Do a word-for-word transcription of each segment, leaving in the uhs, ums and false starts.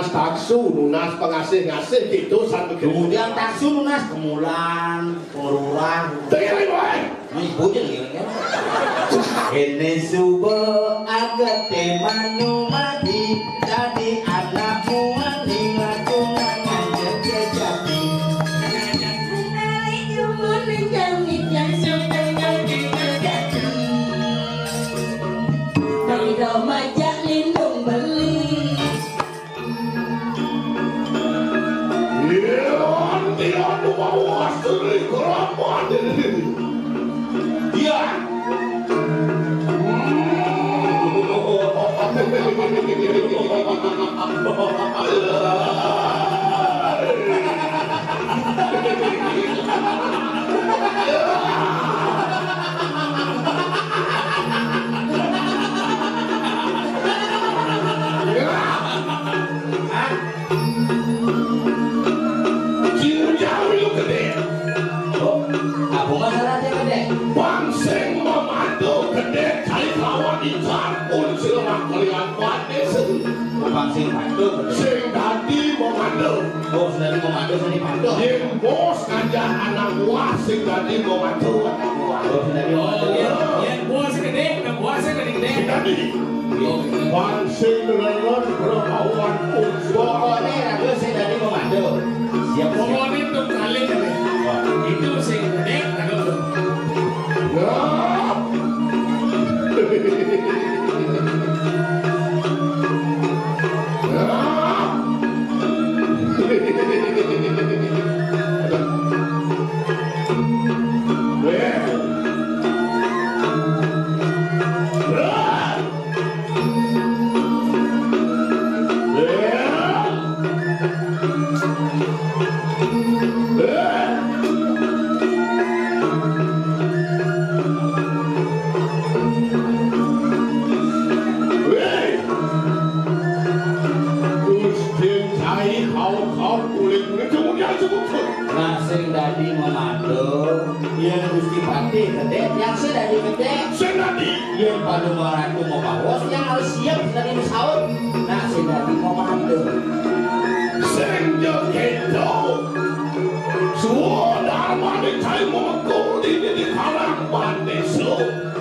Taksu nunas pangasih-ngasih gitu sampai kemudian taksu nunas kemulan, pengeluran. Dengerin, wae. Ibu aja dengerin, kan? Ini suba agate manu mati, dadi anak muani ngacungan ngajak jejati. Tangga majak lindung beli. Iya, tiada mau asli keramat ini. Iya. Jauh-jauh lu gedé. Oh, apa masalahnya gedé? Bang sing mamadu gedé, cai lawan ican pun sila kalian panis. Bang sing mamadu gedé. Sing dadi mamadu. Oh, sing dadi mamadu, sing dadi mamadu. Yén bos ngajak anak buah, sing dadi mamadu. Oh, sing dadi mamadu. Oh, yén, yén bos gedé, anak buah sing dadi gedé. Sing dadi. Pancing lelon berbawan unsur. Pokoknya aku sing tadi mau mandul. Siap, siap. Pokoknya untuk kali ini. Itu sing gedé, aku tuh. Ya. Ya. Gusti cai kau-kau kulit kemudian sebut. Nah, sing dadi mamadu, yén Gusti Patih gedé, yang sing dadi gedé. Sing dadi. Yén Padunung Ratu mau bawas, yang harus siap sing dadi mau saur. Nah, sing dadi mamadu. Sing jogedo. Suara mani cai mengkuri di karang manis.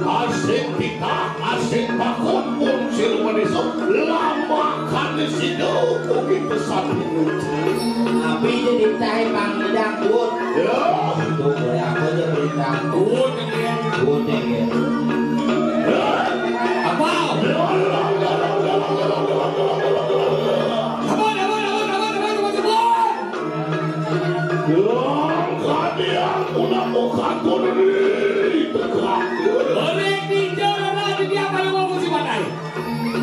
Asik kita, asik takut pun siluman esok. Lama kan di sini, kuki pesan. Tapi jadi tahi pang dangdut. Ya. Itu boleh apa aja boleh dangdut. Dangdut ya. Apa? Apa, apa, apa, apa, apa, apa, apa, apa? Wong kadiang pun aku kakun di tegak. Oleh di jalan di dia kalau mau musim pakai.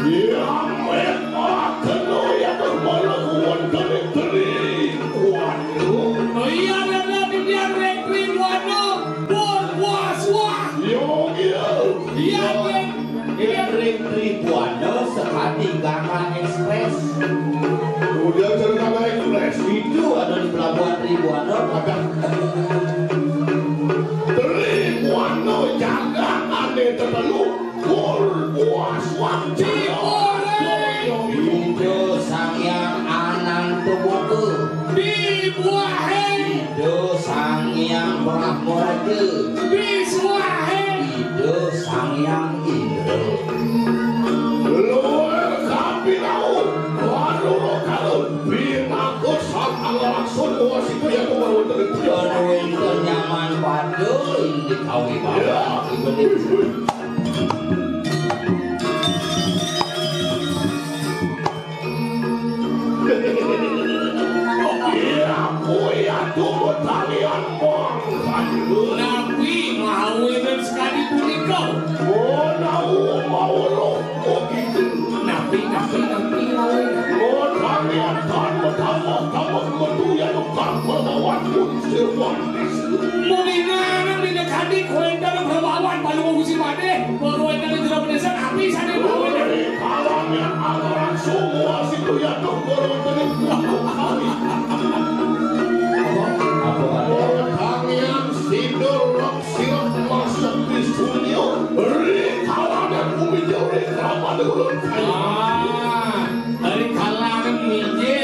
Ya, memang kena ya bermalah kuat dari teri. Waduh. Oh iya, ada di dia Rek Tribuana. Bor, wah, wah. Yo, yo. Iya, Rek. Tri Tribuana sekali Gama Express. Kemudian cerita Gama Express. Itu ada di pelabuhan Tribuana. Ada. Tribuana jaga ane terlalu. Kur buas waktu. Ida Sang Hyang Ananta Boga. Dibuahe. Ida Sang Hyang Brahmaraja. Biswahe. Ida Sang Hyang Indra. Luar kapilau, waruru karun, binaku sang angga langsung, muas itu ya, aku baru wonten itu ya. Yen wonten nyaman pada, ing dikawi mawon. Ya. Ibu. Iya, kuwi aduh talian mongkon. Napi mawon sekali punika? Oh, nau mau roh kok gitu. Napi, napi, napi mawon. Oh, talian kan tambah, tambah metu ya tukang perlawan pun sirwan. Mulingan minakadi kuwi dalam perlawan palu Gusti Padé. Bahwa wonten ing jero pedesa api saking bawah. Ing kalangan amarang semua situ yatuh para wonten ing pucuk kami. Apa, Pak? Tangiang sidul lok silep masuk di sunyo. Ri kalangan bumi jauh ri keramat ulun. Ah, ri kalangan minjil.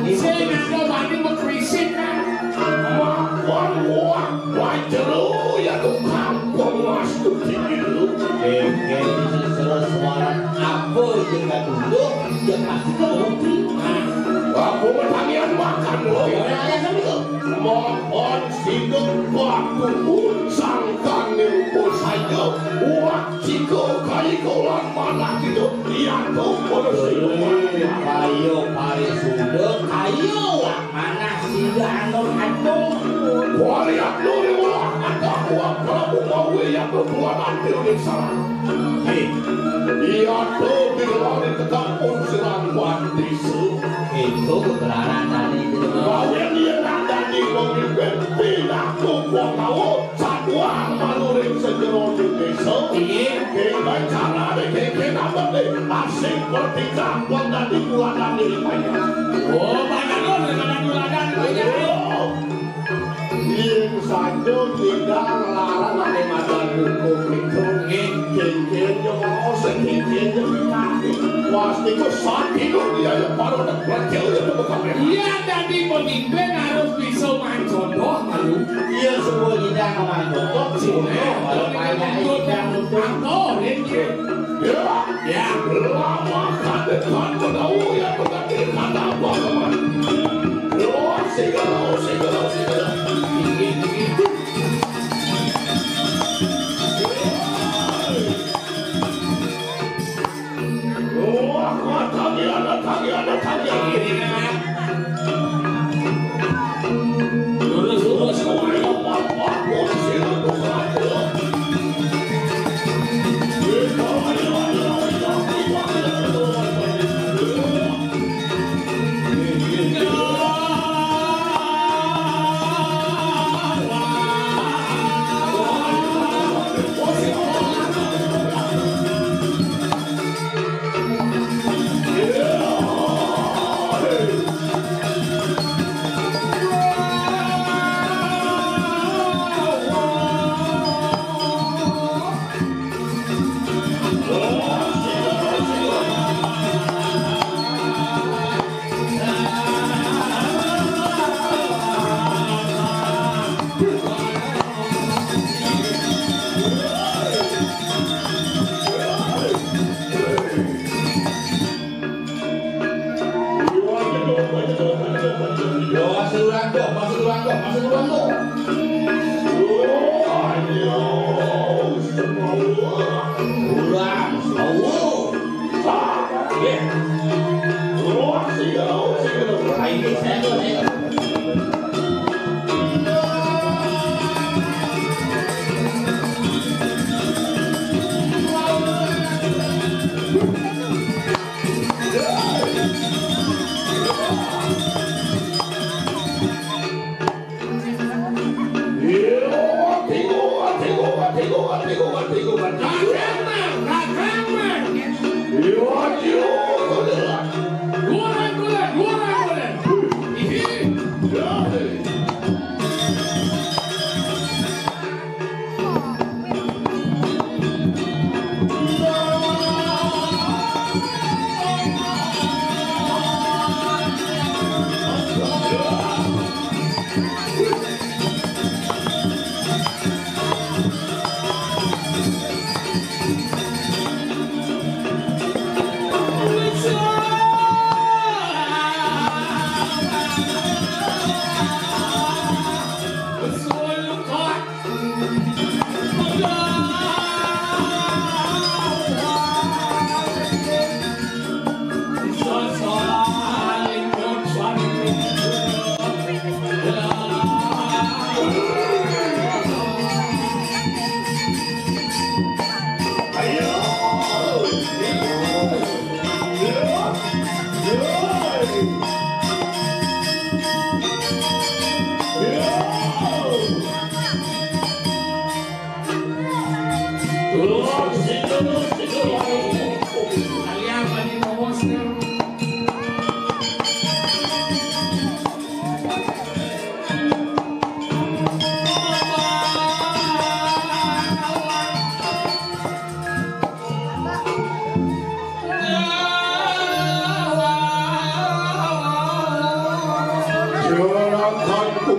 Sing ada bani mekrisit kan. Makon wak wajero ya tu kampung mas tu tinggi dulu. Kengkeng sesero suara apa je katunduk, je pasti kebukti. Aku bertanian makan lo ya. Ya, ya, ya, ya. Mohon sinduk waktu sangkan nirupa saja. Wak Cika kayi kaulan manah kita, iya tu pada sing. Kayu pari suda, kayu wak manah sida anu atung. Wali anu di ulah ada kuat Prabu Mawi yang berbuat adil di sana. Eh, iya tu di luar di tegak pun serang wan disu. Itu keterangan tadi. Bahwa dia nak jadi pemimpin, pindah kumpul kau. Sabuah manuring sejero Indonesia. Iya. Kira cara deh, kira apa deh? Asing bertiga, buat tadi bulanan diri banyak. Oh, banyak lo daripada bulanan banyak. Oh. Yen saja tidak larang ane madan hukum itu. Nggih. Kengkeng yo mau, sekengkeng yo kaki. Pasti ku sakit dia ya, baru nak belajar ya, bukan ya. Iya, jadi pemimpin harus bisa main contoh, malu. Iya, semua tidak akan contoh, semua kalau banyak yang untuk. Angkor, ya. Ya. Ya. Lama kata kan tahu ya, bukan kata apa, teman. Lo, segala, segala, segala. Yo, masuk urang tuh, masuk urang tuh, masuk urang tuh. Urang, oh. Ye. Ayo, saya tuh, saya tuh.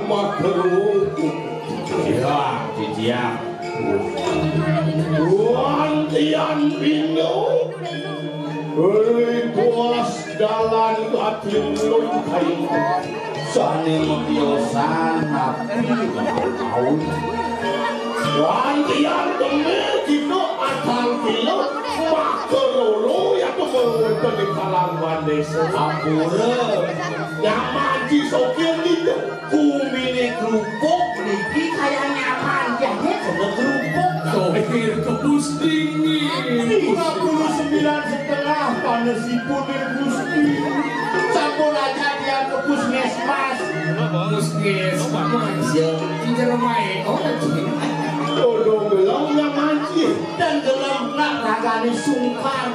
Makruh. Ya, Cicia. Wantian bino. Ripuas dalan katilun kain. Sane mabiosan napi taun. Wantian kemir kita akan kilo. Makarolo ya kemir tadi kalang bandesa. Ampura. Nyaman ci sokir gitu. Kumine kerupuk niki kaya nyaman, jane kena kerupuk. Sopir kebus dingin. Lima puluh sembilan setengah panesipun ning Gusti. Sampun aja dia ke puskesmas. Puskesmas. Ya, tinggal main. Oh, cing. Todong gelem nyaman ci. Dan gelem nak ragane sungkan.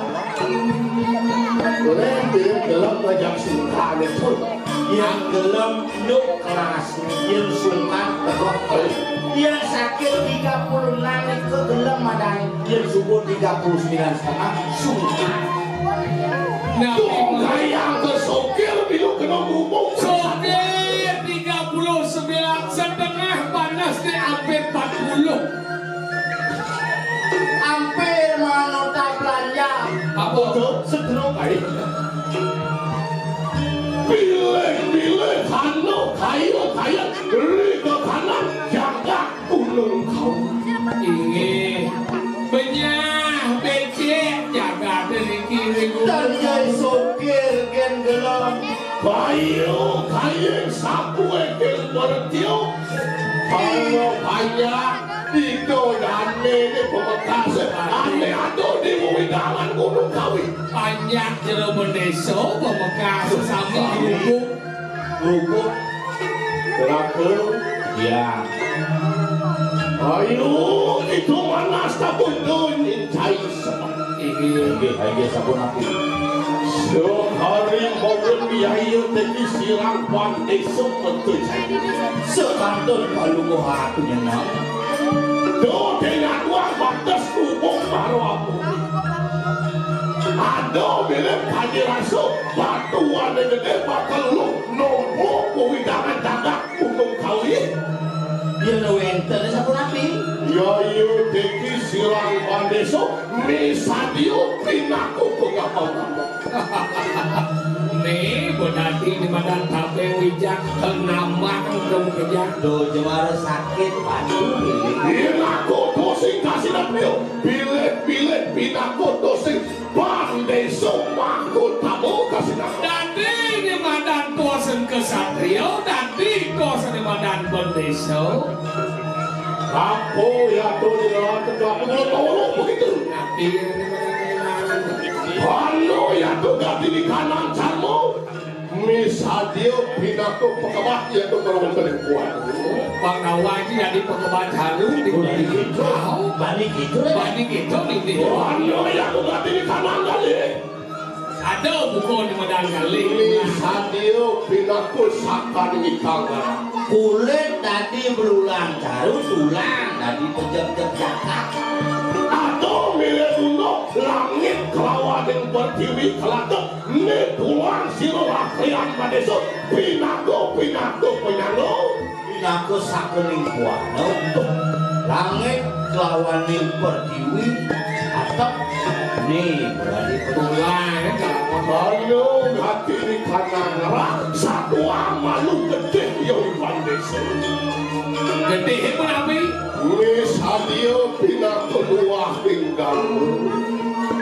Boleh, gelem ngajak sungkan itu. Yang gelem nuk kelas, yang sungkan tegok. Yang sakit tiga puluh enam itu gelem madai, yang subur tiga puluh sembilan setengah sungkan. Nah, tuh kayak ke sopir bilu kena bubuk. Sopir tiga puluh sembilan setengah panas di hampir empat puluh. Hampir manota belanja. Apa tuh? Sedero kali. Pilih-pilih, anu, kayu, kayu, beli ke kanan, jaga gunung kau. Inggih. Benyah, becek, jaga dari kiri gunung. Dan jai sopir gen gelem. Kayu, kayu, sapu, ekel, bertiup. Kalau banyak, itu dane ini pemekase. Ane aduh di wewidangan Gunung Kawi. Panjak jero bendesa, pamekase sami kerupuk. Kerupuk. Kerupuk. Ya. Ayo, itu manas tak pun dun, incai semak. Inggih. Inggih, inggih, sapunapi. Sekali maupun biaya teki sirang pan esok betul saja. Sekantun palungguh aku nyenang. Tuh, dengan uang batas kubung baru aku. Ada milik Haji Rasul, batuan yang gede bakal lu nombok wewidangan tagak untuk kawin. Yen wenten sapunapi? Ya, iya, teki sirang pandeso, misadio pinaku pengapal. Nih, berarti di madan tape wijak, kenambah kamu kejak. Do jemara sakit, padu, ini. Pinaku pusing kasih dan pilih, pilih, pilih, pinaku pusing. Bang Deso mangkut tamu kasih nama. Dadi nyemadang kuasa kesatria, dadi kuasa nyemadang Bang Deso. Apa ya tu di dalam tegak mulut tahu begitu? Tapi nyemadang kehilangan. Anu ya tu ganti di kanan kamu. Misadio pinaku pekebah ya tu kalau bukan kuat. Pangawa iki dadi pekebah jalu di Bani gitu. Bani gitu. Bani gitu di. Anu ya tu ganti di kanan kali. Ada buku di Medan Galih. Ini sadio pinaku saka di Mikang. Kulit dadi belulang caru, tulang dadi pejek-pejek jakak. Aduh, milih dulu langit kelawan yang pertiwi kelatek. Ini tulang siro lakrian padeso. Pinaku, pinaku, penyanggu. Pinaku sakening kuana. Langit kelawaning pertiwi atep ni berani penulang. Ayo hati di kanan ngerah, satu malu gedhe yo Iwan Desa. Gedhe menawi? Wis sadia pinaka luah tinggal.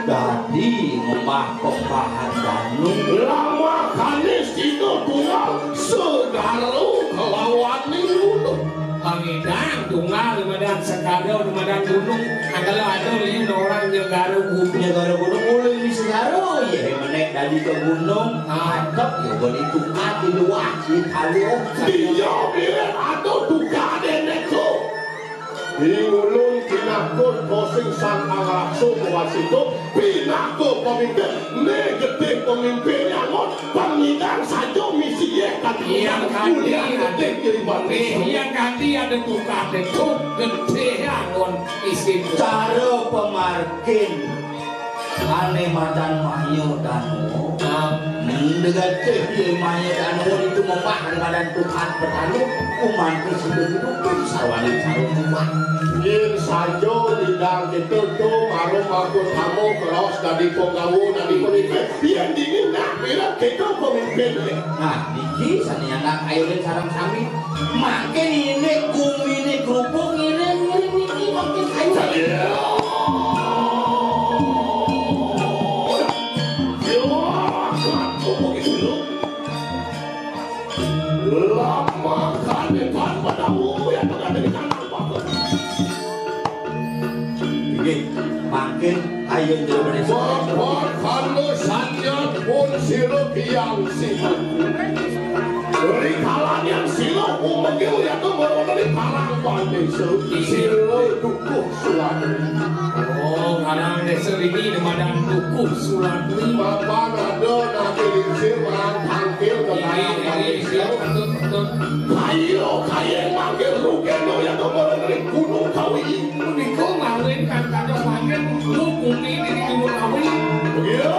Dadi ngembah pembahan danu. Lama kanis kita tuang segaro kelawan ning gunung. Pangidang tunggal di Medan Segara, di Medan Gunung. Nah, kalau ada lihat orang Nyegara Gunung. Nyegara Gunung mulai di Segara, ya menek dadi ke gunung. Ah. Mantep, ya boleh tukar di luar, di taluh. Iya, biar ada tukar denek tu. Di ulun pinakut kosing sang angrakso kawasitu, pinakut pemimpin, ne getih pemimpin nyangut, pengidang saja misi ye kan. Iya, kan, iya, ada. Iya, kan, iya, ada tukar denek tu, getih nyangut isi. Cara pemarkin, ane madan mayo danu. Ah. Dengan céh dia maya dan orang itu membah daripada Tuhan bertalu, umat itu sudah didukung sawaning sarung rumah. Yen saja lidang kita tu baru aku tamu keras dari penggawa dari pemimpin. Yen dingin nak bila kita pemimpin. Nah, niki sani anak ayo sarang sami. Makin ini gumine kerupuk ngiring-ngiring niki makin ayo. Lama kali tanpa tahu yang mengadili tanah. Inggih, mangkin ayo jero menika. Bapak Kano Sanjat pun sira tiyang simak. Rikalan yang sira umegil yaitu merupakan parang pandesa. Sira dukuh sulan. Oh, karang desa ini nemadan dukuh sulan. Bapak ada nanti lingsir marang tangkil ke parang pandesa. Ayo, kaya manggil rukeno yaitu merupakan gunung kawi. Punika mawin kang kados mangkin bumi niki timun awi. Iya.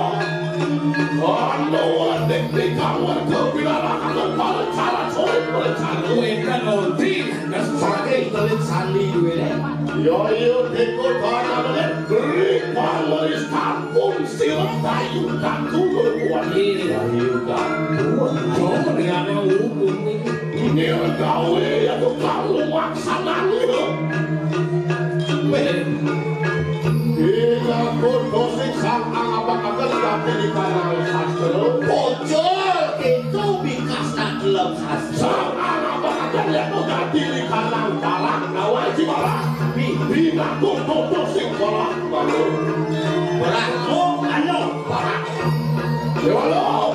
Anda wadik di kawat kepilarakakan pada cara sulit berencana. Wénten orti, saking telit sandi duwene. Ya iya, teko tanah menit, beri panglis kampung silat tayu kanggo berbuat. Iya, iya, kanggo. Cuma dengan hukum ini. Nirgawe ya tukang lumaksanane. Weh. Ing aku dosing sang angabakaken gati di kanal sastra. Bocor itu bikas nak dalam sastra. Sang angabakaken ya gati di kanal balak, nawai si balak. Bi. Binaku dosing balak. Balak, oh, anu, balak. Dewa lo.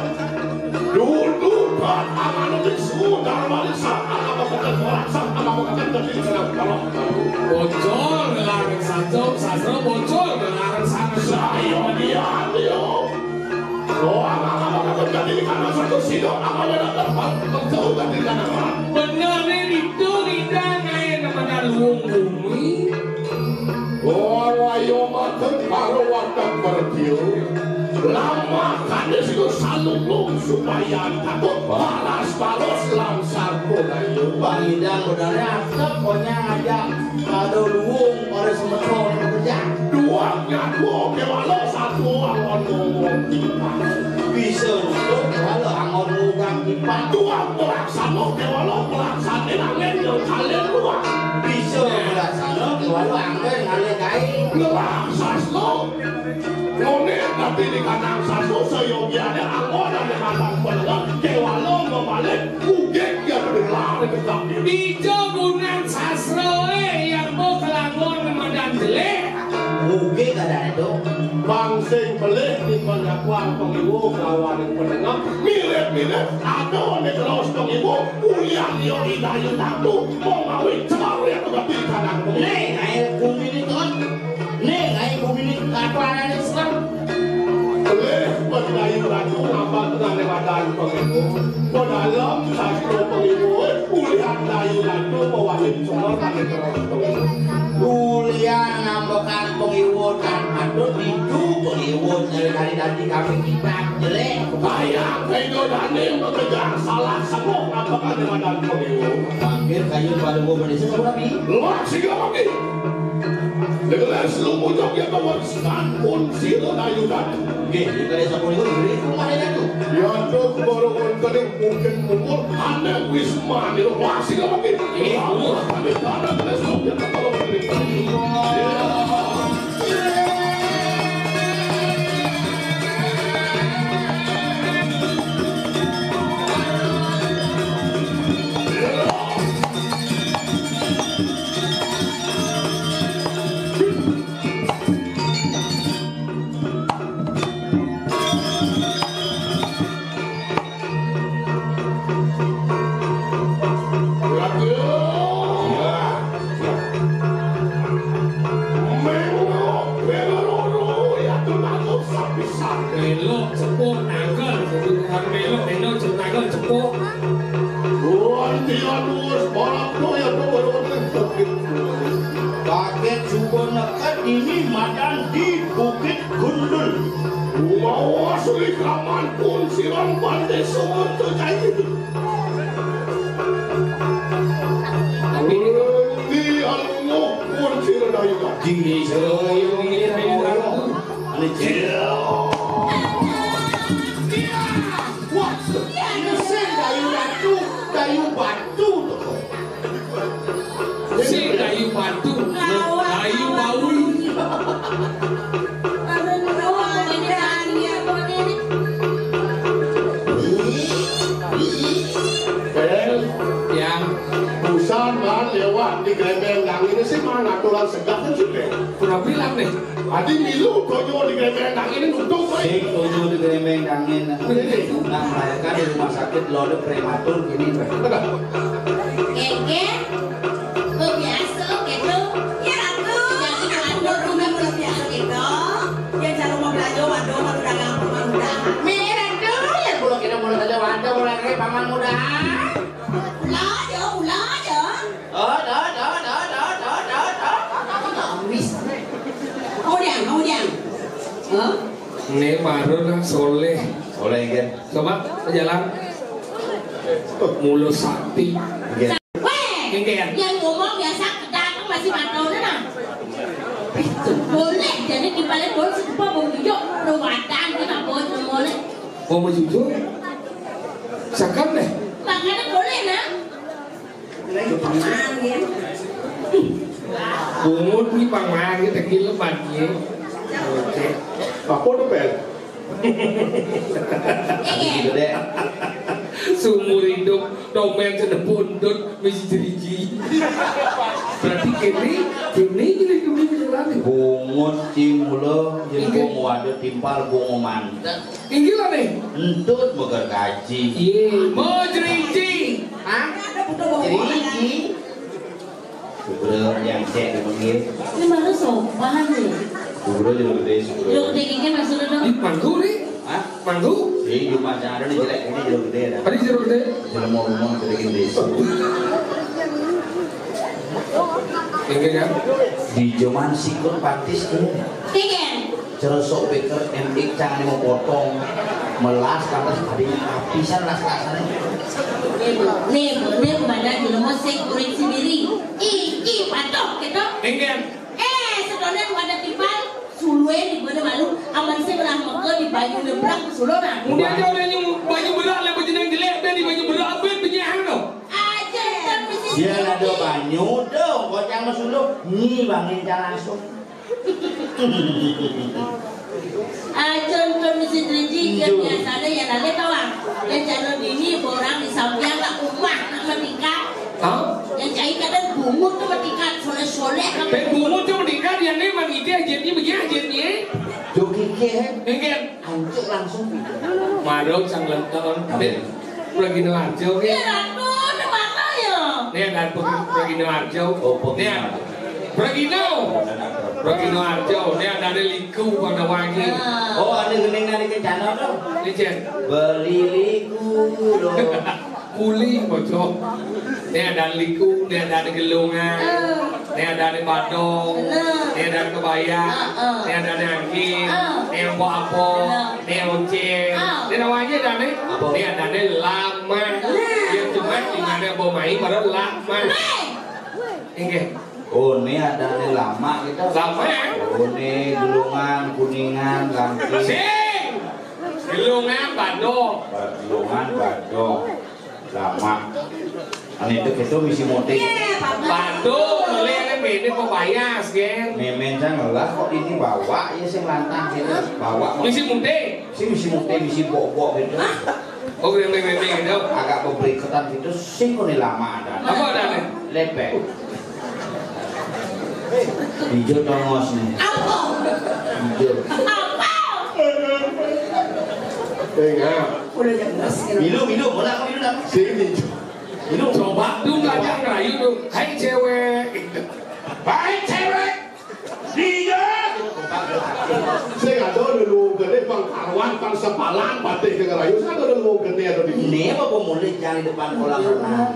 Dudu bab amanu biksu darmani sang alam bakal orang sang alam bakal dadi senang kalau. Bocor ngelarang sastra, sastra bocor ngelarang sastra. Sayo dia dia. Oh, alam bakal dadi karena satu sino amal bakal menjauh dari karena. Bener nih, itu kita ngain kepada luwung bumi. Ora ya mateng karo wadah mertya. Lamah kandhis iku salunglung sumayan katut paras-paros lan sarpo rayu. Bang Idang benere asep konyang aja. Kado luwung ora semeton kerja. Dua ngaku kewala satu angon ngomong timpang. Bisa nutup kewala angon ngomong timpang. Dua pelaksana kewala pelaksana angin yang kalian luar. Bisa pelaksana kewala angin kalian kain. Ngelah sasno. Ngone tapi di kandang sasno seyogiane angon dan di kandang penengah kewala membalik. Ugek ya lebih lari ke kami. Ijo gunan sasroe yang mau kelakuan ramadan jelek. Ugek ada itu. Bang sing pelih di pengakuan pengiwo kelawan yang penengah. Mirip-mirip ada oleh terus pengiwo. Ulian yo idayu tatu. Mau ngawin cemar ya tetapi kadang pengiwo. Nih, air bumi ini tuh. Ning, ae bumi ni kaparane serem. Leh, Dayu Ratu ngambak nang lewatan pengiwo. Pedalem sastra pengiwo, ulian Dayu Ratu mewajib semua kami terus pengiwo. Ulian ngambekan pengiwo dan patut ditu pengiwo dari tadi dadi kami kitab jelek. Bayang kaido dane mengejar salah semua ngambekan lewatan pengiwo. Mangkir kayu pada gua berdesa sama Nabi. Luar sih lagi. Leres lumujug ya kawan sampun sira Dayu Datu. Nggih, leres sampun niku nggih, rumah Dayu Datu. Ya tuh baru kene mungkin umur anak wisma di rumah sih lagi. Nggih, umur. Tapi ada leres ya kalau Melok sepuh tanggal, bukan melok, melok sepuh tanggal sepuh. Gantian wis balap doyan beberapa bukit. Kaget suka neket ini madan di Bukit Gundul. Mau Asli kaman pun siram pante sumut tu cai. Di alunguh pun sira dayu. Di sira yang ini orang. Ini cil. Wah, ini sing dayu ratu, dayu batu tu. Sing dayu batu, dayu bawi. Bel, yang busan man lewat di grembeng dangin sih man aturan segak kan sih, Bel. Pernah bilang nih. Adi milu tojo di grembeng dangin untuk baik. Sing tojo di grembeng dangin. Ini. Nah, melahirkan di rumah sakit lo ada prematur gini, Bel. Gege, bebiasa gitu. Ya, Ratu. Jadi, kalau rumah bebiasa gitu, ya, cara mau belanja, waduh, mau dagang rumah muda. Nih, Ratu, ya, kalau kita mau belanja, waduh, mulai dari paman muda. Pula aja, pula aja. Oh, dah, dah, dah. Kemudian, kemudian. Hah? Ini baru lah soleh. Soleh, kan? Coba jalan. Mulu sakti. Iya. Weh, yang ngomong biasa kita kan masih matone nah. Boleh jadi di balik bol sedepa bol hijau, ruwatan kita bol boleh. Oh, mau jujur? Sakan deh. Makanya boleh nah. Lagi paman ya. Bungut ni paman kita gila banjir. Oke. Apa tu, Pel? Gitu deh. Seumur hidup domen sudah buntut mesti jeriji. Berarti kini kini jadi kini jalan. Bungut cing mula, jadi bungu ada timpal bungu mantap. Inggih lah nih. Entut meger gaji. Iya, mau jeriji. Hah? Jeriji. Subra yang cek dipanggil. Ini baru sopan nih. Subra juga gede, Subra. Jero gede gini maksudnya dong. Di mangku nih. Hah? Mangku? Di rumah yang ada nih jelek ini jero gede dah. Tadi jero gede. Jero mau rumah gede gede. Inggih kan? Di zaman sikut patis tuh. Tiga. Cara sok beker M X cang ane mau potong. Melas, pantes tadi pisan las-lasane. Nih, nih, nih, pada di rumah sing kuring sendiri. Iki patuh gitu. Enggan. Eh, sedone pada timpal, sulue di mana malu, aman sing belah meke di banyu nyebrang ke sulona. Mudah aja orang yang banyu berak lah berjenang jelek, dan di banyu berak apa yang penyahang tu? Aja, kan mesti. Dia ada banyu, dong, kocang masuk lu, nyi bangin langsung. Ah, contoh misi driji yang biasanya ya nanti tawang. Yang calon ini orang di samping lah umah nak merdeka. Hah? Yang cai kadang bungut tu merdeka soleh-soleh. Pen bungut tu merdeka dia ni mang ide aja ni begini aja ni. Joki ke, eh? Enggak. Hancur langsung. Marau sang lentong. Amin. Pragina Arjo, ya. Ya, Ratu, di mana ya? Nih, ada Pragina Arjo. Oh, Pragina. Nih, Pragina. Pragina Arjo, nih ada, ada liku pada wangi. Oh, ada gening dari kencana dong. Licin. Beli liku dong. Kuli, bocor. Nih ada liku, nih ada gelungan. Nih ada ane badong, nih ada ane kebaya, nih ada ane angin, nih ada apa-apa, nih ada oncen. Nih ada aja dah nih. Apa? Nih ada ane lama. Nih. Yang cuma di mana bawa main baru lama. Nih. Inggih. Oh, nih ada ane lama kita. Lama. Oh, nih gelungan, kuningan, langkis. Sing. Gelungan badong. Gelungan badong. Lama. Ane itu kita misi motif. Batu, melihat kan beda kok bias, gen. Memen kan ngelah kok ini bawa ya sing lantang gitu. Bawa. Misi mudik. Si misi mudik, misi bok-bok gitu. Oh, gremeng-gremeng gitu. Agak beberiketan gitu, sing kok ini lama ada. Apa ada nih? Lepek. Hijau tongos nih. Apa? Hijau. Apa? Tengah. Udah jelas. Minum, minum, bola aku minum dah. Sini. Minum. Coba dong, ngajak ngerayu dong. Hai cewek. Hai cewek. Iya. Sing ada lelungan gedé, pang karuan, pang sepalan, patih tengah rayu. Sing ada lelungan gedé ada di sini. Ini apa pemulik yang di depan kolam renang?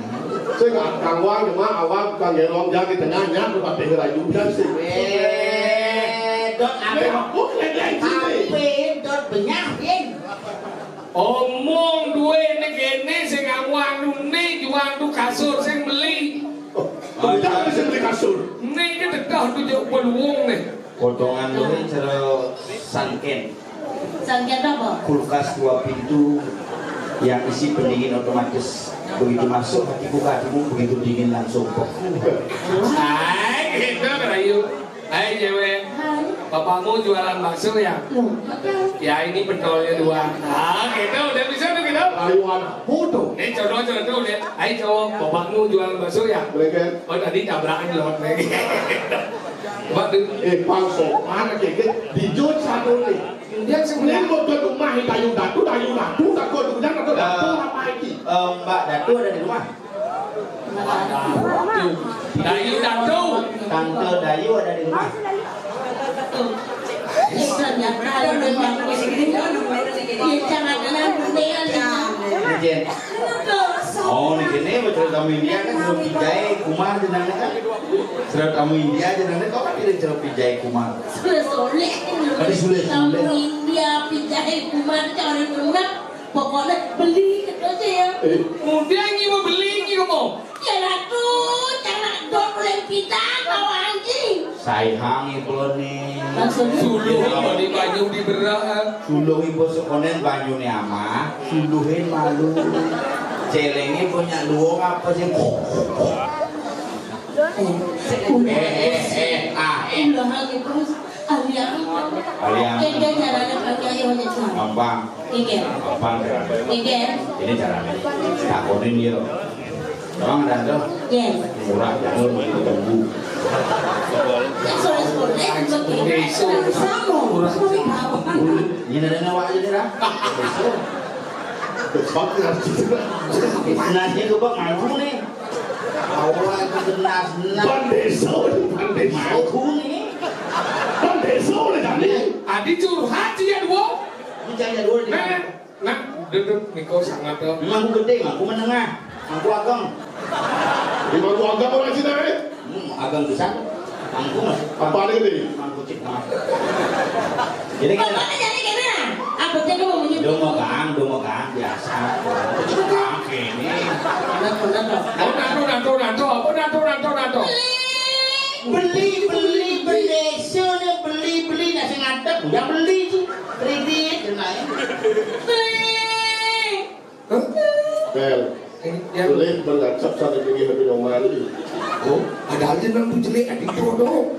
Sing ada kang wang, cuma awak kang gerong, jangan di tengah, nyak, patih rayu, dan sing. Eh, dot apa? Ini aku gedé sini. Tapi, dot Benyah, Rin. Omong duwe ning kene sing angu-anune jual tu kasur sing beli. Oh, bener sing beli kasur. Ning iki dedah tu juk beluwung nih. Potongan luwih cara sangken. Sangken apa? Kulkas dua pintu yang isi pendingin otomatis. Begitu masuk hatiku ke hatimu, begitu dingin langsung beku. Hai, gitu, Rayu. Hai, cewek. Hai. Bapakmu jualan bakso ya? Loh, bukan. Ya, ini pentolnya dua. Ah, gitu, udah bisa tuh gitu. Ayo, anak bodoh. Ini jodoh-jodoh deh. Hai, cowok, bapakmu jualan bakso ya? Mereka. Oh, tadi tabrakan lewat lagi. Mbak, tuh. Eh, palsu. Mana keke? Dijot satu nih. Dia sebenarnya mau ke rumah Dayu Datu, Dayu Datu, tak kau udah tak kau datu apa lagi? Eh, Mbak Datu ada di rumah? Dayu Datu. Tante Dayu ada di rumah? Ternyata ada yang di sini. Dia jangan kenal bendera. Izin. Oh, ini kene betul tamu India kan, sudah pijai kumar jenangnya kan. Sudah tamu India jenangnya, kau kan tidak sudah pijai kumar. Sudah soleh. Tadi sudah soleh. Tamu India pijai kumar cari rumah. Pokoknya beli gitu aja ya. Eh. Kemudian ini mau beli ini mau. Ya ratu, cara dot oleh kita bawa anjing. Saihang ibu nih. Maksudnya? Suluh apa di banyu di beras. Suluh ibu sekonen banyune amah, suluhin malu. Celenge punya luwung apa sih? Eh, eh, eh, ah, eh. Ulah lagi terus. Aliang. Aliang. Kene carane pakai ayo aja. Gampang. Iki. Gampang carane. Iki. Ini carane. Takonin dia. Emang ada tuh? Yes. Murah, jadul, itu tunggu. Sore-sore, sama. Ini ada nyawa aja nih, Ra. Besok. Besok harus gitu. Nasinya gue bak mampu nih. Awal itu benar-benar. Pandeso, pandeso. Mampu nih. Pandeso udah tadi. Adi curhat sih ya, dua. Ini jangan jadul nih. Nah. Nah, duduk niko sangat to. Mangku gede, mangku menengah, mangku ageng. Di mangku ageng orang Cina, eh? Hmm, ageng besar. Mangku mas. Apa ada ini? Mangku cik mas. Jadi kan. Apa jadi gimana? Apa jadi mau menyebut? Dongo gang, dongo gang biasa. Dongo gang ini. Benar, benar, benar. Oh, nato, nato, nato. Apa nato, nato, nato? Beli, beli, beli. Sini beli, beli. Nasi ngadep, udah beli sih. Kredit, dan lain. Beli. Hah? Bel. Eh, ya. Jelek mengacap sana tinggi hati nomor ini. Oh, ada aja nang tuh jelek, adik bodoh.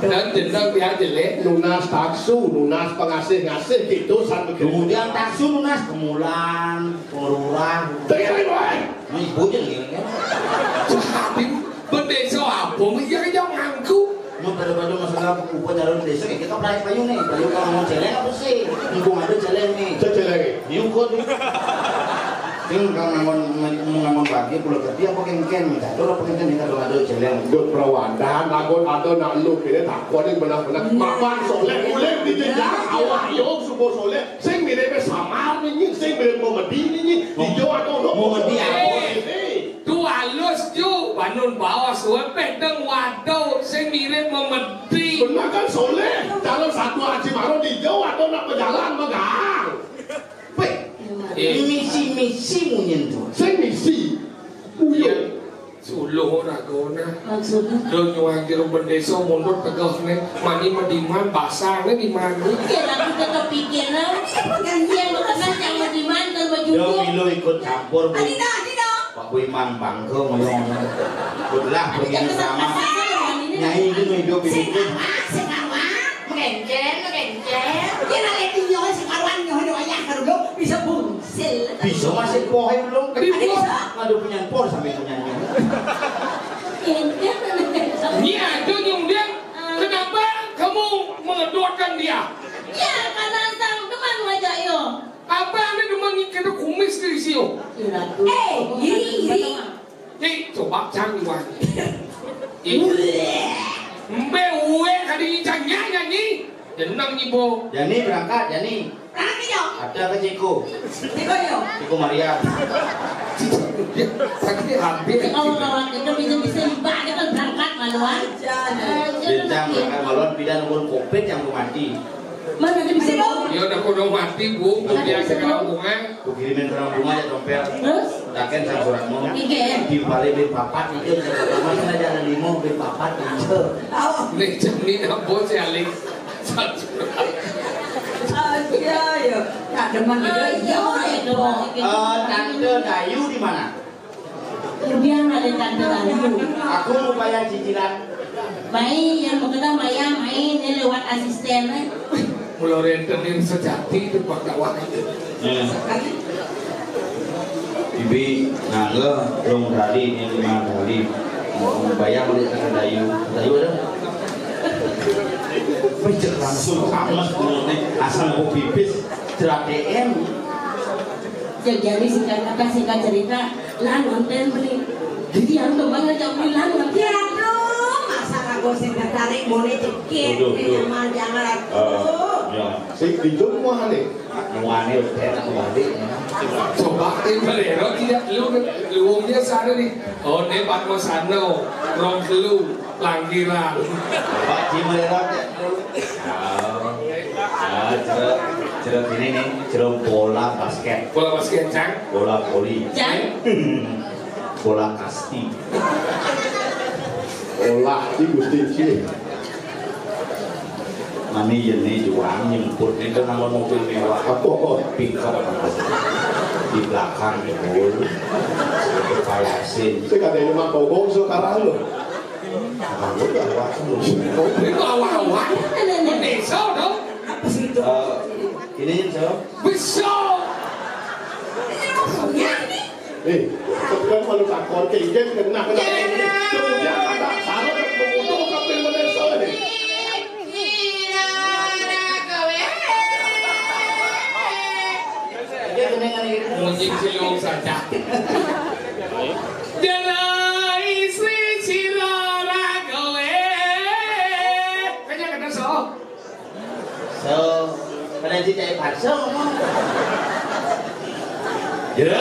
Dan jenang dia jelek. Nunas taksu, nunas pengasih ngasih gitu satu. Kemudian taksu nunas kemulan, pengeluaran. Dengar baik. Ibu jelek ya. Bendesa apa? Iya, iya, ngaku. Mun pada-pada masalah upacara desa, kita pelayan payu nih. Payu kalau mau celeng apa sih? Mumpung ada celeng nih. Cek celeng. Diukur nih. Sing kalau ngangon, ngangon bagi pulau kerja apa kengken nih? Catur apa kengken nih kalau ada celeng? Duk perawadan, aku ada nak lu pilih tak kuat yang benar-benar. Mapan soleh, boleh dijejak. Awak yo subuh soleh. Sing mirip samar nih, sing mirip komedi nih. Hijau atau lo? Komedi apa? Tu alus ju, banun baos, wepeh deng waduh, sing mirip memedi. Benar kan soleh? Dalam satu Haji Maro di jauh atau nak berjalan megang. Weh, eh, misi-misi munyen tu. Sing misi. Uyo. Suluh ora guna. Maksudnya? Do nyuwang jero bendesa mundur tegeh ne. Mani mediman basang ne di mani. Iya, tapi tetep pikir lah. Iya, bukan yang mediman ke baju. Yo, Milo ikut campur, Bu. Pak Boy mang bangko ngono. Belah begini sama. Nyai itu hidup itu. Sing awak, sing awak. Merencen, merencen. Dia nak lihat nyoh, sing karuan nyoh, nyoh ayah karo bisa bungsil. Bisa masih pohe belum? Bisa. Ngadu punya por sampai punya nyoh. Ini aja nyung dia. Kenapa kamu mengedorkan dia? Ya, karena sang teman wajah yo. Apa anda demen kita kumis di sini? Eh, iri, iri. Ih, coba cang iwan. Ih. Mbe uwe kadi cang nyanyi. Jeneng ibu. Jani berangkat, Jani. Berangkat, yo. Ada ke Ciko. Ciko, yo. Ciko Maria. Sakit hati. Kalau kawan kita bisa-bisa ibadah kan berangkat maluan. Jangan. Kencang, kan malon pidan pun covid yang mati. Mana dia bisa bawa? Iya, udah kudu mati, Bu. Ada bisa bawa? Bunga. Ku kirimin sareng bunga ya, dompet. Terus? Taken sareng surat mau. Iya. Timpali bin papat itu, sama sana jangan limo bin papat itu. Oh. Nih, cermin apa sih, Alik? Satu. Aja, ya. Tak demen juga. Iya, itu. Eh, Tante Dayu di mana? Kemudian ada Tante Dayu. Aku mau bayar cicilan. Mai, yang mau kena maya, mai, ini lewat asisten, eh. Mula rentenir sejati itu Pak Kawan. Hmm. Bibi, nah, lo, lo tadi, ini lima kali. Mau bayar oleh Tante Dayu. Dayu ada? Pecek langsung, amat, mulutnya. Asal mau pipis, cerak D M. Jadi singkat kata, singkat cerita, lan ngonten beli. Jadi yang teman ngajak beli lan ngonten. Ya aduh, masa aku sing tertarik boleh cekit, Waduh, ini waduh. Mah jangan Eh, aduh. Ya. Sing pinjam muah nih. Muah nih, udah enak kembali. Coba, ini beli, lo tidak, lu, lu dia sana nih. Oh, ini Pak Mosano, Rong Telu, Langkiran. Pak, di mana? Oh. Ah, jero, jero ini nih, jero bola basket. Bola basket, Cang. Bola voli. Cang. Bola kasti. Olah di Gusti Cik. Mami Yeni juang nyemput nih kan sama mobil mewah. Apa? Pickup. Di belakang, Bul. Payasin. Saya kata ini mah kobong sekarang loh. Aku udah waktu. Itu awal-awal. Desa dong. Apa sih itu? Eh, ini yang saya. Besok. Ini maksudnya ini. Eh, sekarang malu takon, kayak gini, kena, kena. Iya. Kemudian ada salah dan membutuhkan film desa ini. Iya, kena, kena, kena. Munyi cilung saja. Jana istri cilora kowe. Kayaknya kena so. So, kena cicai palsu ngomong. Ya.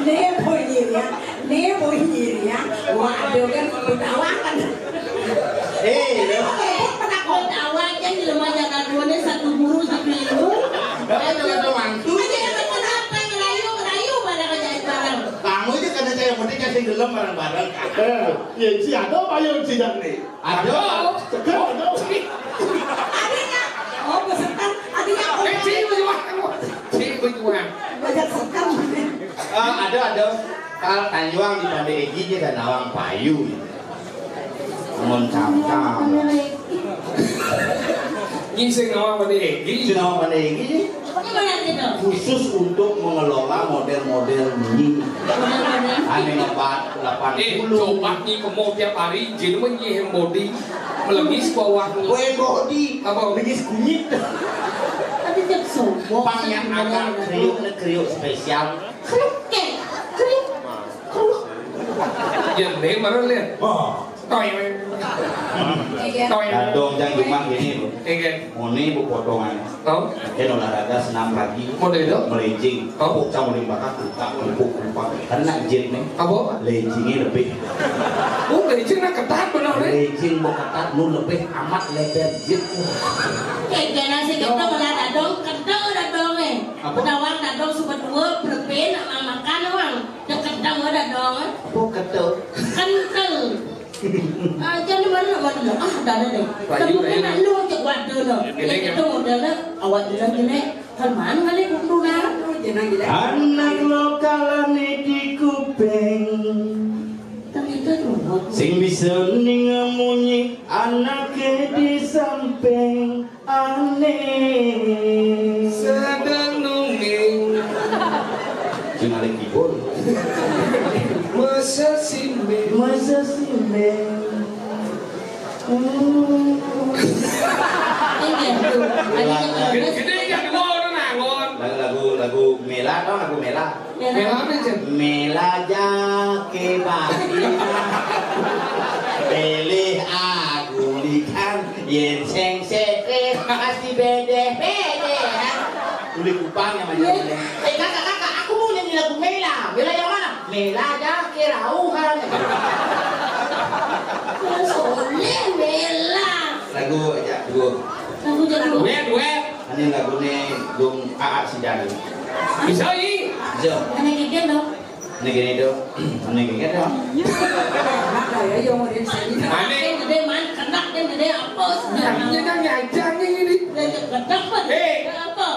Nih bunyinya, nih bunyinya. Waduh kan, ketawakan. Eh, ya. Ketawa aja di lemah jaga duanya satu guru satu ilmu. Bapak jangan mantu. Aja yang kenapa ngerayu, ngerayu pada kerjaan bareng. Kamu aja kena saya penting kasih gelem bareng-bareng. Eh, ya, si ada apa yang tidak nih? Ada. Tekan ada. Adanya. Oh, peserta. Adanya. Eh, cik, baju wah. Cik, baju wah. Banyak sekali. Eh, ada, ada. Kal Tanjuang di Bande Egi dia kan nawang payu. Mun cam-cam. Ini sing nawang Bande Egi. Sing nawang Bande Egi. Gimana gitu? Khusus untuk mengelola model-model ini. Model-model. Ane ngebat delapan puluh. Eh, coba nih, kamu tiap hari, jadi menyihin body, melengis bawah. Kue body. Apa? Melengis kunyit. Tapi tiap sombong. Pang yang agak kriuk, kriuk spesial. Kriuk, eh, kriuk, kriuk. Ya, nih, baru lihat. Oh. Toy. Toy. Dadong jang cuma gini, Bu. Iya. Muni, Bu, potongan. Oh. Kan olahraga senam pagi. Model itu? Melejing. Oh. Puk, cang uling bakat, tukak, empuk, empuk. Karena jit nih. Apa? Lejingnya lebih. Oh, lejing nah ketat benar, nih. Lejing mau ketat, nu lebih amat lebar jit. Kayak gana sih kita olahraga dong, kental udah dong, eh. Apa? Pedawang dadong suka dua, berpin, makan, uang. Deket dong, udah dong. Apa ketel? Kental. Ah, jangan mana, mana. Ah, dah, dah, dah. Payu, tapi payu. Nak lu cek waduh, no. Ini kan itu modalnya, awak bilang gini, kan mana kali kudu nak, lu jenang gini. Anak lokalane di kuping. Ternyata tuh. Sing bisa ninga munyi anake di samping. Aneh. Sedang nunging. Sing alih keyboard. Masa simbe. Masa simbe. Hmm. Ini dia, tuh. Ada yang Gede, gede, yang dua orang nangon. Lagu, lagu, lagu Mela, tau lagu Mela? Mela apa, Jen? Mela jake bagi. Pilih agulikan, yen sing stres pasti bedeh-bedeh, ya. Kulit kupang yang macam ini. Eh, kakak, kakak, aku mau nyanyi lagu Mela. Mela yang mana? Mela jake rauhan. Soleh Bella. Lagu aja dulu. Lagu aja dulu. Duet, duet. Ini lagunya Gung Aa Sidani. Bisa, I. Bisa. Ini gini dong. Ini gini dong. Ini gini dong. Ada ya yang mau di sini. Aneh. Yang gede man, kena yang gede apa? Ini kan ngajak ini. Yang gede apa? Eh. Apa?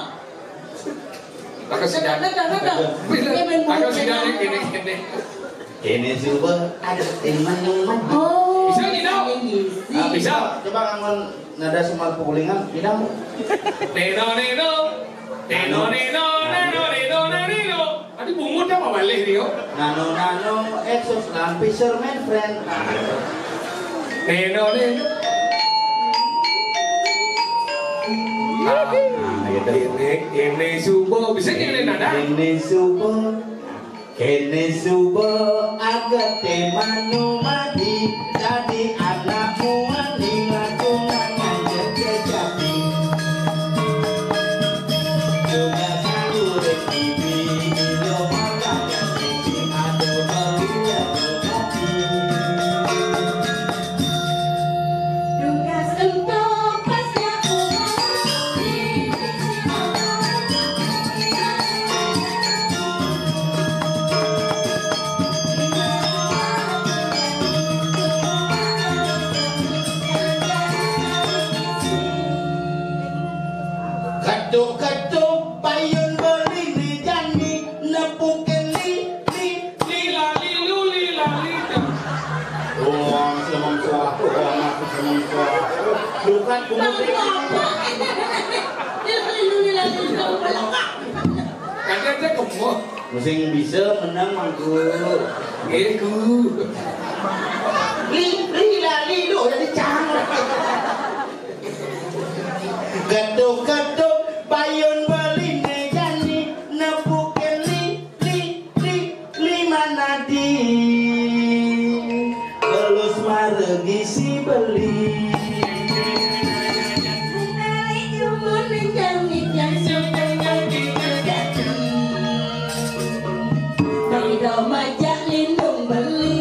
Aku sidang. Aku sidang ini, ini. Ini suba ada teman yang mana? Oh, bisa gitu. Ah, bisa. Coba nganggon nada Semar Pegulingan, tidak? Neno, neno. Neno, neno, neno, neno, neno. Tadi bungut apa balik, Rio? Nano, nano, exos, lan fisherman friend. Neno, neno. Nah, gitu. Ini, ini suba. Bisa jadi nada? Ini suba. Kene suba agate manu mati, dadi anakmu wani ngacungan nganjek kejati. Juga salurin bibi, ilo makan yang siji, ado beli yang hati. Dugas ento pas ya. Ketuk-ketuk payun beline jani, nepukin li, li, lila, lilu, lila, lita. Oh, seneng kuah, oh, anak seneng kuah. Bukan bungut. Lila, lilu, lila, lita. Ada aja kemo. Mesti bisa menang mangku. Iku. Li, li, la, li, lo, jadi cang. Ketuk-ketuk payun beline jani, nepukin li, li, li, lima nadi. Pelus maregi si beli. Majak lindung beli.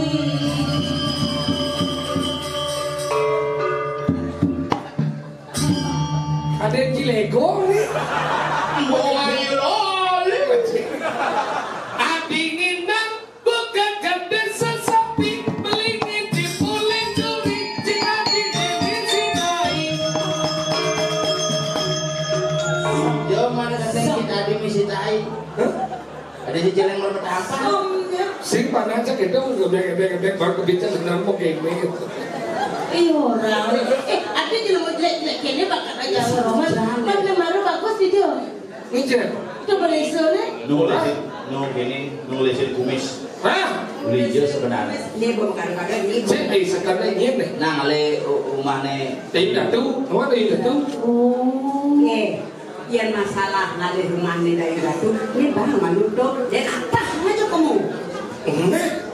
Ada yang cilego nih. Mau ayo lali. Adi ngindang bukan gede sesapi, beli ngintip uling duri, cing adi dini sinai. Yo, mana kata kita adi misi tai? Hah? Ada cicil yang berpetapa. Sing panas aja gitu, ngebek-ngebek-ngebek, baru kebica senang mau kene. Iya, orang. Eh, ada jelema jelek-jelek kene bakal aja. Iya, serem banget. Mana baru bagus video? Iya. Coba leso, nih. Nunggu lesin, nunggu gini, nunggu lesin kumis. Hah? Beli jo sebenarnya. Ini belum kadang-kadang ini. Cek, eh, sekarang ini deh. Nah, ngale u-, rumahnya. Teh Datu, apa Teh Datu? Oh. Iya. Yén masalah ngalih rumahné Dayu Ratu, né bang manutup, yén atah aja kamu. Enggak.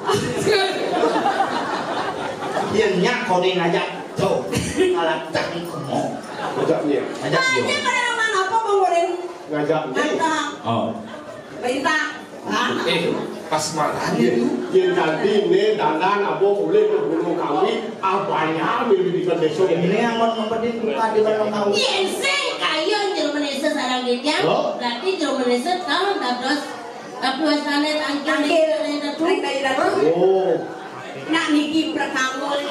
Yén nyak koné ngajak, tuh, malah cak kamu. Ngajak dia. Ngajak dia. Nah, dia pada mana apa, Bang Borin? Ngajak dia. Ngajak. Oh. Perintah. Eh, pas marah dia tuh. Yén ganti né dandan abo mulih ke Gunung Kawi, abahnya milih di désa. Ini yang mau ngumpetin buka di Gunung Kawi. Yén sing kayun jero Malaysia sareng titiang, berarti jero Malaysia tahun dados, eh, puasane tangkil. Tangkil. Ring Dayu Ratu. Oh. Nak niki prekangul.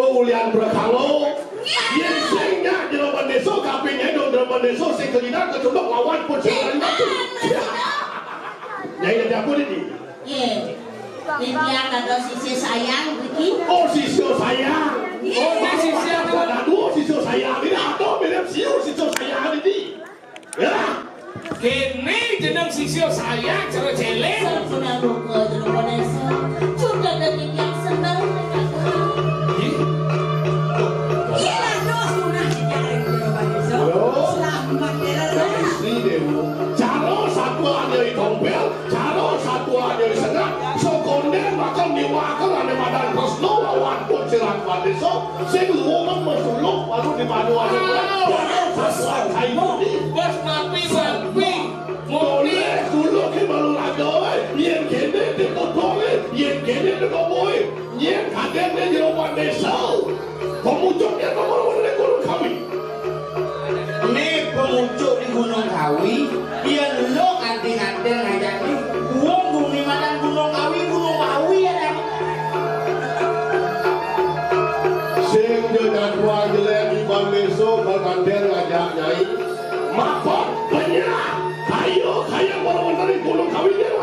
Oh, ulian prekangul. Yén sing nyak jero désa, kabéh nyai dong jero désa, sing kelinan kecunduk lawan pun sing kelinan. Nyai dadi apa niki? Nggih. Titiang dados sisya sayang niki. Oh, sisya sayang. Nggih. Oh, sisya sayang. Aduh, sisya sayang. Ini atau mirip siu sisya sayang niki. Ya. Kene jeneng sisya sayang jero célék. Sampun aduka jero désa. Sudah dadi titiang seneng. Ih. Iya, lah, dos punah dijaring jero désa. Halo. Selamat, ya, lah. Istri Dewa. Jaro satwa anyai tompel, jaro satwa anyai sengat. Sokondén bakal niwaké ané madan Kresna lawan pun sirat wadésa. Sing luwung mesuluk baru di banyu anu. Jaro satwa kayu di. Bos mapi, mapi. Boleh dulu ke baru raga, eh. Yén kéné di potong, eh. Yén kéné di toboy. Yén kadén di jero désa. So, baganten ngajak Nyai. Mapot, benyah. Kayo, kayo, baru wonten di Gunung Kawinyir,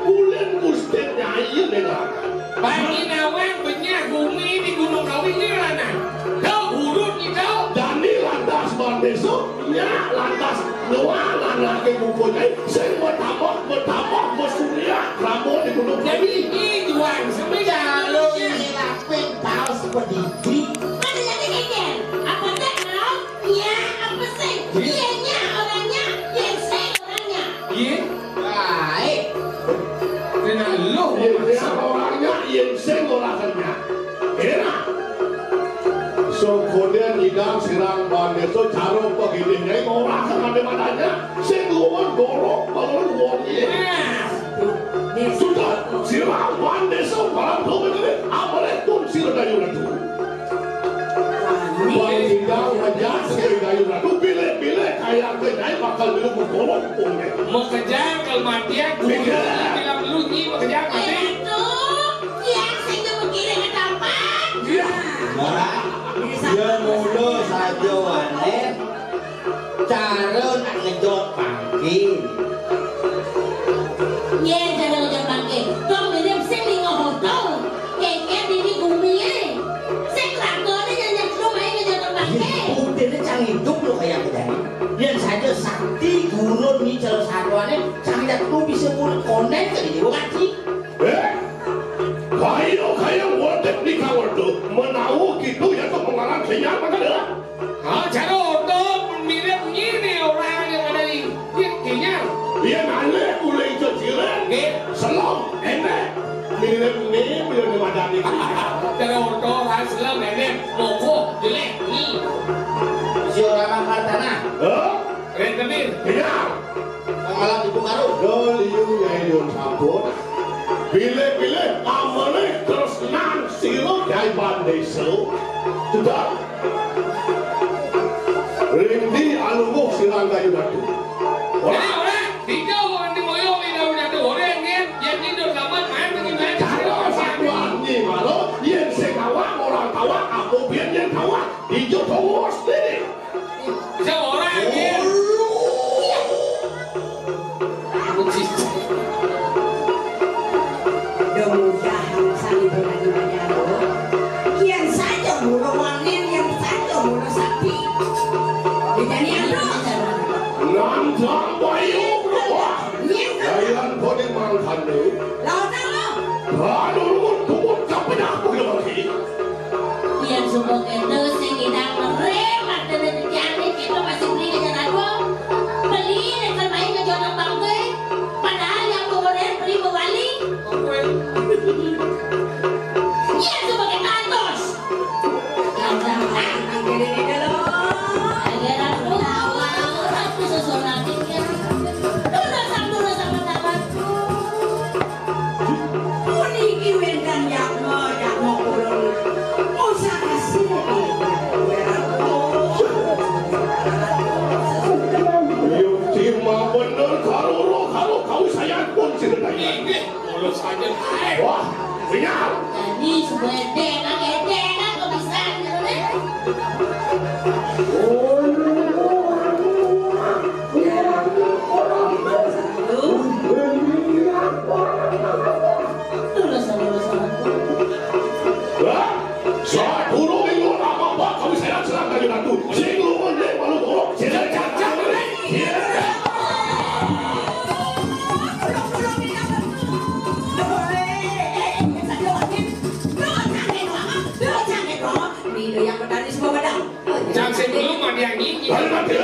ulin Gusti Nyai, dengar. Panginawang benyah bumi di Gunung Kawinyir, anak. Kau urut ni kau. Dani lantas bandesa, nya lantas nuan, anak ke buku Nyai, sing bertambah, bertambah, bersulia, rambut di Gunung Kawinyir. Jadi, ini juang, sebenarnya. Kalau ini lapin, tahu seperti ini. Mana jadi keker? Apa tak mau? Nya apa sih? Iya nya orangnya, yen sing orangnya. Iya. Baik. Kena lu. Iya nya orangnya, yen sing orangnya. Enak. So koden idang sirang bandesa cara pagidih nyai orang kan ada madanya. Sing luar gorok balon wong iya. Nah. Sudah, sirang bandesa barang kau begini. Apa leh pun sirang dayu ratu. Wani. Wani tinggal aja sebagai dayu ratu, pilih-pilih kayak ke nyai bakal dulu berkolong pun ya. Makejang kematian, Beda. Bilang lu nyi makejang mati. Eh, tuh, yang saya cuma kira ke tempat. Iya. Ora, ya mula saja, Wanen. Cara nak ngejot pangke. Yén cara ngejot pangke, dong mirip sing ning hotel. Kéké dini gumi é. Sing lakone nyanyak lu main ngejot pangke. Udene cang hidup lo kaya kejane. Yén saja sakti gurun ni cara satwane, cang hidup lu bisa mulut konen ke dini wong ati. Eh? Kayo kaya wadek di kawerdo, menawa gitu ya tuh pengarang kenyal maka dah. Ah, cara oto mirip ngene orang yang ada di Kenya. Iya, nale, ulai ijo cilek. Nggih. Selom, enek. Mirip ni, belum dimadani. Cara oto, orang selom, enek. Monggo, jelek. Ni. Si orang makan tanah. Hah? Rentenir. Iya. Malah ibu karo. Yo, liu, ya, liu, sampun. Pilih-pilih, amalih, terus nang, siro, jai bandesa. Sudah. Rindi alungguh sirang kayu datu. Ora, ora. Tiga orang di moyo di daun datu. Ora yang dia, yang tidur kamar, main lagi main. Cara satuan ni, malu, yen sing kawak, orang kawak, aku biar yen kawak. Ijo tongos ni. Bisa orang, ya. Mudah sami to lagi bayar. Kian saja mula wanen, kian saja mula sapi. Dijani anu. Nandang bayu, wah. Nyen. Ayan kode mangkane. Lawan apa? Aduh, lumut, lumut, kapedah, aku lagi. Yén suba kéto sing ngidang merem, artine titiangé kéto masih beli ngejar aku. Beli ngejar main ngejar nembang gue. Padahal yang bawa rem beli bawali. Yén suba kéto atos. Agar aku, aku susun lagi. Terus aku, terus aku. Puniki wénten yatma, yatma purun. Pusaka sirip. Yukti ma bener karo roh, karo kawisayan pun sirip. Inggih, kula sajen. Wah, sinyal. Nyanyi sebedek, enak, enak, kebisan, gitu, deh. Hah? Sadurung ingkang apa-apa, kami saya serang Kanjeng Ratu. Sing lunga nggih, malu borok. Sing cacak, sing. Cang sing belum ada yang nyanyi. Ayo, mati.